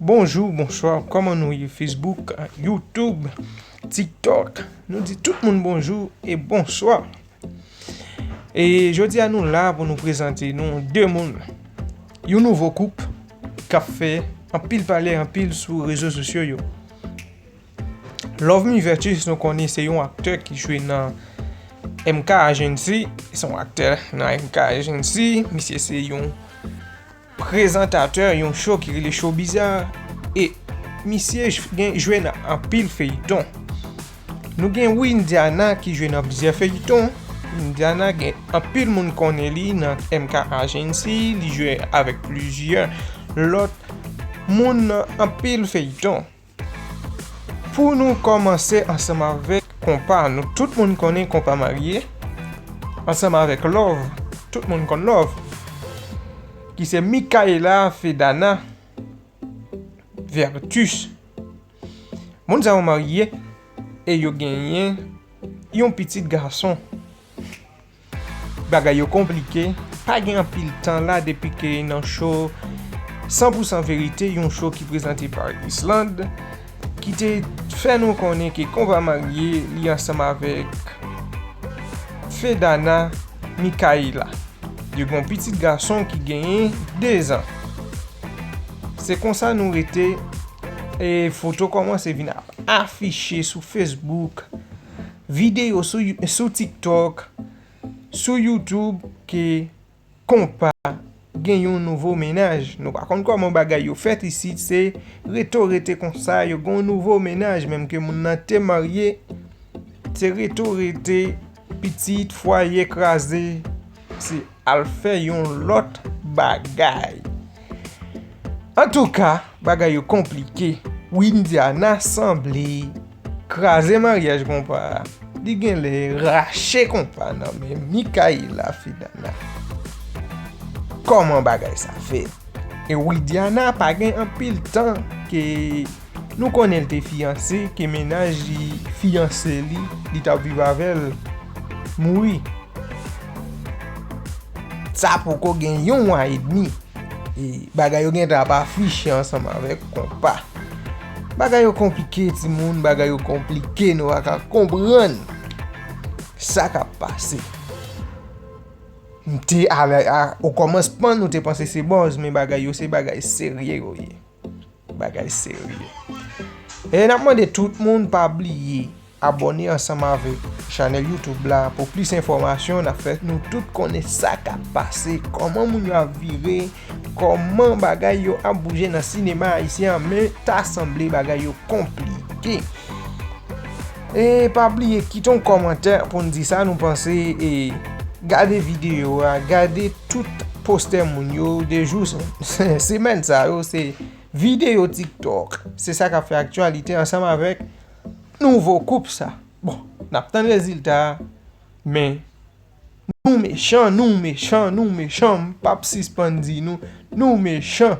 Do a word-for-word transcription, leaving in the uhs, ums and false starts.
Bonjou, bonswa, kòman nou ye? Facebook, YouTube, TikTok. Nou di tout moun bonjou e bonswa. E jodi a nou la pou nou prezante nou de moun. Yon nouvo koup k ap fè anpil pale anpil sou rezo sosyo yo. Lovemy Vertus, nou konnen se yon aktè ki jwe nan M K Agency. Se yon aktè nan M K Agency. Misye se yon prezantatè, yon show ki rele Show Bizarre. E misye j-, gen, jwe nan anpil feyton. Nou gen Widiana ki jwe nan plizyè feyton. Widiana gen anpil moun konnen li nan M K Agency. Li jwe avèk plizyè lòt moun nan anpil feyton. Pou nou kòmanse ansanm avèk konpa, nou tout moun konnen konpa marye, ansanm avèk Love, tout moun konn Love, ki se Micaela Fedana Vertus. Moun sa yo marye e yo genyen yon pitit gason. Bagay yo konplike, pa gen anpil tan la depi ke nan show San pou san Verite, yon show ki prezante pa Islande, ki te fè nou konnen ke konpa marye li ansanm avèk Fedana Micaela. Yo gen yon pitit gason ki genyen de zan. Se konsa nou rete, e foto kòmanse vin ap afiche sou Facebook, videyo sou, sou TikTok, sou YouTube ke konpa gen yon nouvo mennaj. Nou pa konn kòman bagay yo fèt isit, se rete w rete konsa, yo gen yon nouvo mennaj, menm ke moun nan te marye, se rete w rete, pitit, fwaye kraze, se al fè yon lòt bagay. Antouka, bagay yo konplike. Widiana sanble kraze maryaj konpa a. Li genlè rache konpa nan men Micaela Fedana. Kòman bagay sa fèt? E Widiana pa gen anpil tan ke nou konnen l te fiyanse, ke mennaj li, fiyanse li, li t ap viv avè l, mouri. Sa poko gen yon mwa edmi. E bagay yo gentan ap afiche ansanm avèk konpa. Bagay yo konplike, timoun, bagay yo konplike, nou pa ka konprann sa k ap pase. M te ale a, okòmansman, nou te panse se buzz, men bagay yo se bagay serye yo ye. Bagay serye. E n ap mande tout moun pa bliye abòne ansanm avèk chanèl YouTube la pou plis enfòmasyon. N ap fè nou tout konnen sa k ap pase, kòman moun yo ap vire, kòman bagay yo ap bouje nan sinema ayisyen an, men ta sanble bagay yo konplike. E pa bliye kite yon kòmantè pou n di sa nou panse, e gade videyo a, gade tout postè moun yo de jou, semèn sa yo, se videyo TikTok. Se sa k ap fè aktyalite ansanm avèk nouvo koup sa. Bon, n ap tann rezilta a, men nou mechan, nou mechan, nou mechan, m p ap sispann di nou, nou mechan.